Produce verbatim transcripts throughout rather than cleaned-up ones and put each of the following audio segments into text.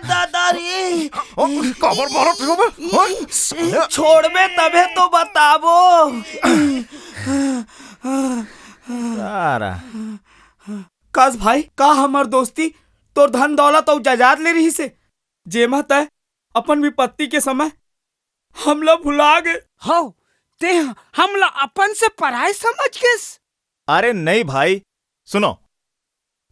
दादा रे। ओ, काबर मारत हो बे? हाँ? साले। छोड़बे तभे तो बताबो। सारा। कस भाई, का हमर दोस्ती तोर धन दौलत अउ जायदाद ले रहिस हे, जेमा तै अपन विपत्ति के समय हमला भुला गे? हव, तें हमला अपन से पराय समझ गेस? अरे नहीं भाई, सुनो,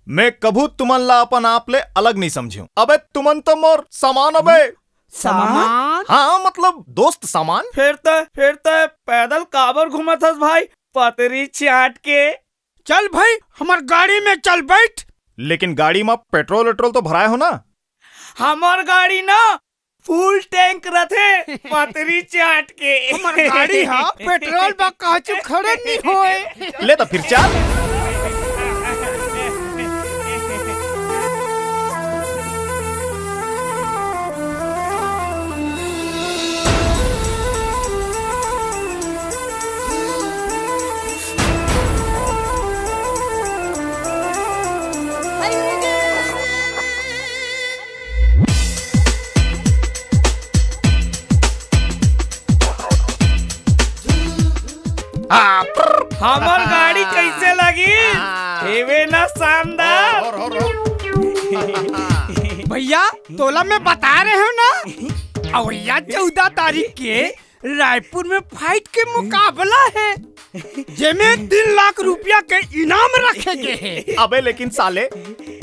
मैं कभू तुमन ला अपन आप ले अलग नहीं समझेंव। अबे तुमन तो मोर समान अबे। समान? हाँ, मतलब दोस्त समान। फेर तै, फेर तै पैदल काबर घूमत हस भाई, पतरी चाट के? चल भाई, हमर गाड़ी में चल बैठ। लेकिन गाड़ी में पेट्रोल वेट्रोल तो भराए हो ना? हमर गाड़ी ना फुल टैंक रथे, पतरी चाट के। हमर गाड़ी हा पेट्रोल बर काचू खड़े नहीं होए। ले तो फिर चल। हमर गाड़ी कैसे लगी? हेवे ना शानदार? भैया, तोला मैं बता रहे हूँ ना, अवइया चौदह तारीख के रायपुर में फाइट के मुकाबला हे, जेमे तीन लाख रुपया के इनाम रखे गे हे। अबे लेकिन साले,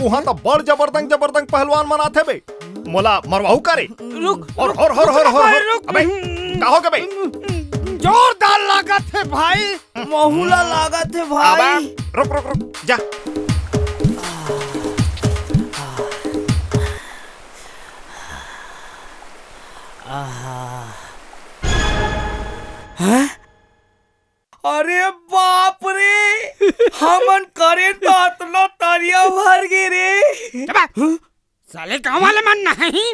उहाँ तो बड़ जबरदंग जबरदंग पहलवान मन आथे बे। मोला मरवाहू का रे? रुक, और, और, और, और, और, और, भाई, रुक। अबे, का हो गे बे? जोरदार लागत हे भाई। महू ला लागत हे भाई। अबे, रुक, रुक, रुक, जा। आहा। हैं? अरे बाप रे, हमन करे तो अतना तरिया भर गे रे। चुप! साले गांव वाले मन नहीं।